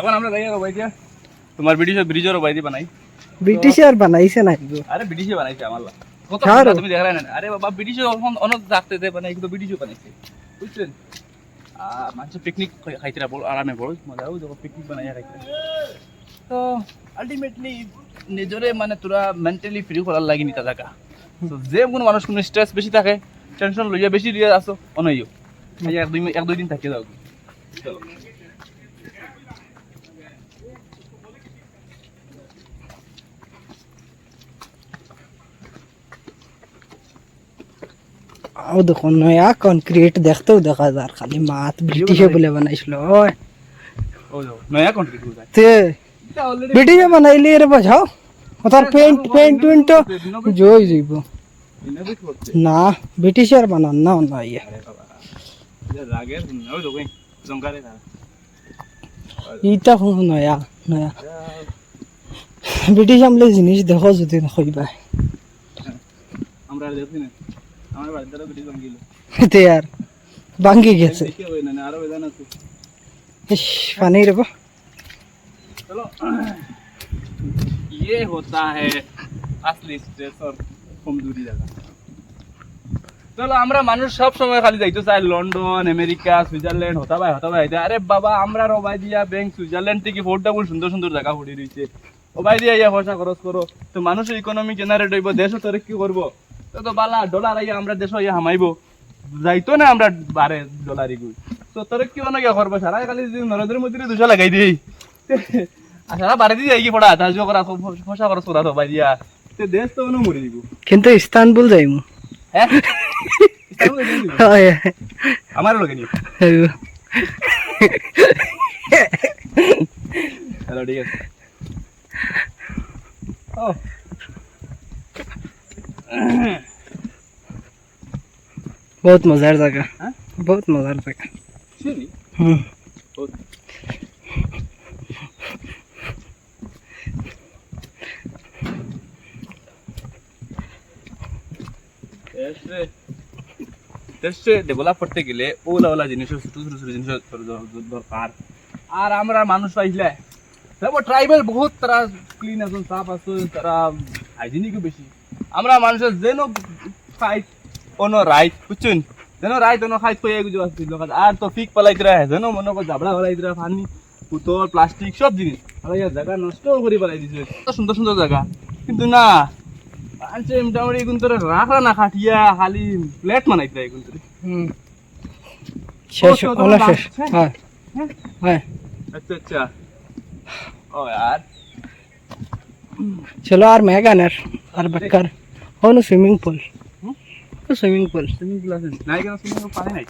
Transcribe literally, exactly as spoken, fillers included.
এখন আমরা যাই আর ওবায়দি, তোমার ব্রিটিশ ব্রিজর ওবায়দি বানাই। ব্রিটিশে আর বানাইছে না। আরে ব্রিটিশে বানাইছে আমার লা। কত ছাড়ো। সুন্দর তুমি দেখরায় না। আরে বাবা, ব্রিটিশে অখন অনেক থাকতে দে বানাই, কিন্তু ব্রিটিশে বানাইছে, বুঝছেন? আর মানুষে পিকনিক খাইতরা বড় আরামে, বড় মজা অয় যখন পিকনিক বানাইয়া খাইতরা। তো আলটিমেটলি নিজরে মানে তোরা মেন্টালি ফ্রি করার লাগি নিতা থাকা। তো যে কোনো মানুষ কোনো স্ট্রেস বেশি থাকে, টেনশন লইয়া বেশি লইয়া আসো, অনইও। এই এক দুই মি-, এক দুই দিন থাকিয়া যাও। চলো। অউ দেখো, নয়া কংক্রিট দেখতেউ দেখা যার, খালি মাত ব্রিটিশে বুলে বানাইছিল। ওই। অউ দেখো, নয়া কংক্রিট বুলে। তে এটা already ব্রিটিশে বানাইলে রে বাজাও। ও তার আরে, পেইন্ট, জানো, পেইন্ট, পেইন্ট তো ইনোভেট করছে। না, ব্রিটিশে আর বানান না, না ইয়ে। আরে বাবা। এটা রাগের, ওই দেখো, এই জঙ্কারে খারাপ। ইটা হুন নয়া, নয়া। ব্রিটিশ আমলে জিনিস দেখো যদি না কইবা। আমরা আর দেখছি না। আমার বাড়ির দ্বারা ব্রিটিশ ভাঙিল। এতে আর ভাঙি গেছে। দেখে হয় না, না, আরো বেদান আছে। ইস, পানি রে বা। চলো। ইয়ে হতা হ্যায় আসলি স্ট্রেস অর কমজোরি জাগা। চলো, আমরা মানুষ সব সময় খালি যাইতো চাই লন্ডন, আমেরিকা, সুইজারল্যান্ড, হতা ভাই, হতা ভাই। আরে বাবা, আমরা রবাই দিয়া ব্যাংক সুইজারল্যান্ড থেকে ফোর্ট ডাবল সুন্দর সুন্দর জাগা পড়ি রইছে। ওবায়দি আইয়া পয়সা খরচ করো, তো মানুষর ইকোনমি জেনারেট অইবো, দেশও তরক্কি করবো। তো, তো বালা, ডলার আইয়া আমরা দেশও আইয়া হামাইবো, যাইতো না আমরা বারে ডলার ইগুই। তো তরক্কি অনো গিয়া করবো, সারা খালি যদি নরেন্দ্র মোদিরে দুশো লাগাই দেই, আর সারা বারে দিয়ে যাই কি পড়া, তাজ করা, পয়সা খরচ করা তো বাইরিয়া, তো দেশ তো অনো মরি দিব। কিন্তু ইস্তানবুল যাইমু। হ্যাঁ? ইস্তানবুল যাইমু। হয়। আমার লগে নিও। হয়। হ্যালো, ঠিক আছে। ও। বহুত মজার জাগা। হ্যাঁ? বহুত মজার জাগা। Really? হুম। বহুত। দেশে, দেশে ডেভেলপ করতে গেলে ওলা ওলা জিনিস, ছোট ছোট ছোট জিনিস দর-, দর-, দরকার। আর আমরা মানুষ পাইলে দেখো, ট্রাইবাল বহুত তারা ক্লিন আছইন, সাফ আছইন, তারা হাইজিনিকও বেশি। আমরা মানুষর যেন খাইত অনো রাইত, বুঝছইন? যেন রাইত অনো খাইত কইয়া গুজো আসছিল। আর তো ফিক পালাইতরা, যেন মনো কর জাবড়া পালাইতরা, পানি, পুতল, প্লাস্টিক, সব জিনিস। আর এই জাগা নষ্ট করি পালাই দিছে। এত সুন্দর সুন্দর জাগা। কিন্তু না, আনছে মোটামুটি এখন তোরা রাখরা না খাটিয়া, খালি ফ্ল্যাট বানাইতরা এখন তোরা। হুম। শেষ, ও, তো ওলা তোমার শেষ। হ্যাঁ। হ্যাঁ। হ্যাঁ। আচ্ছা, আচ্ছা। ও, আর? চলো, আর মেঘ আনার, আর বেকার। ও, নো সুইমিং পুল। হুম? ও, সুইমিং পুল। সুইমিং পুল আছে। না, এখানে সুইমিং পুল পানি নাই।